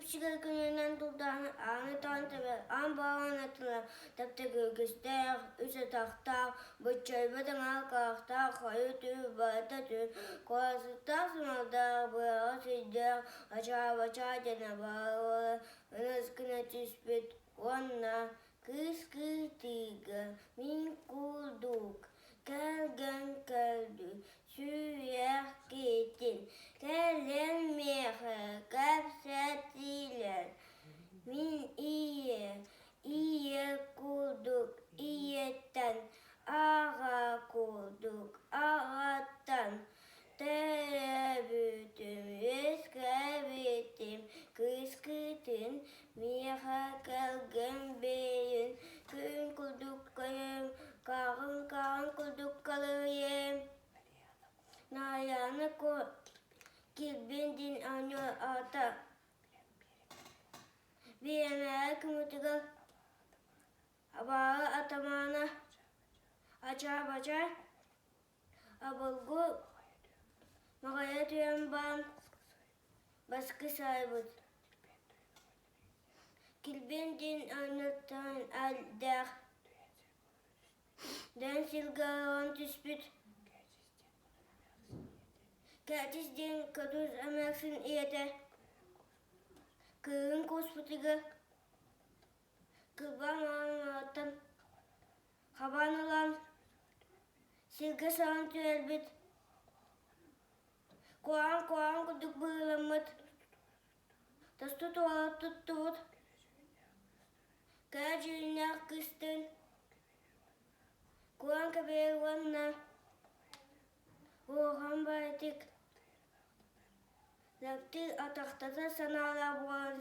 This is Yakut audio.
Күпсүгэ күнүнэн тулдаан ааны таан тэбэр аан баҕана тыла таптыгыргыстээх, үс атахтаах, быччайбыт аҥаар харахтаах, хойу түү, барыта түү, куорасыттаах сымардаах, быраҕа сүрдээх, ачаа-бачаа диэн абааһы ыныс гына түспүт уонна кыыс кыытыыга мин курдук кэргэн көрдүү сүрэх киһитин кэлэн миэхэ кэпсэтиилэр мин ийэ ийэ курдук ийэттэн аҕа курдук аҕаттан төрөөбүтүм үөскээбитим кыыскытын миэхэ кэлгэн бэйин күн курдук көрөм Кааҕын-кааҕын курдук калыйым Нарыйаана киирбин диэн оонньуур аата Бириэмэҕэ күммүтүгэр абааһы атамаана ачаа-бачаа обургу маҕайа түһэн баран баскы саайбыт Килбиэн диэн оонньоттон элдээх Дээн сиргэ олорон түспүт Кээтис диэн көтүс эмээхсин ийэтэ кыыһын кууспутугар кырбаан маҥан хабан ылан сиргэ саҕан түһэрбит, куһаҕан-куһаҕан курдук быһыыламмыт, тосту туһалар туттубут, кыра дьүһүннээх кыыстыын куһаҕан кэбиһэр уонна улахан баҕайытык таптыыр атахтатар санаалаах буолан.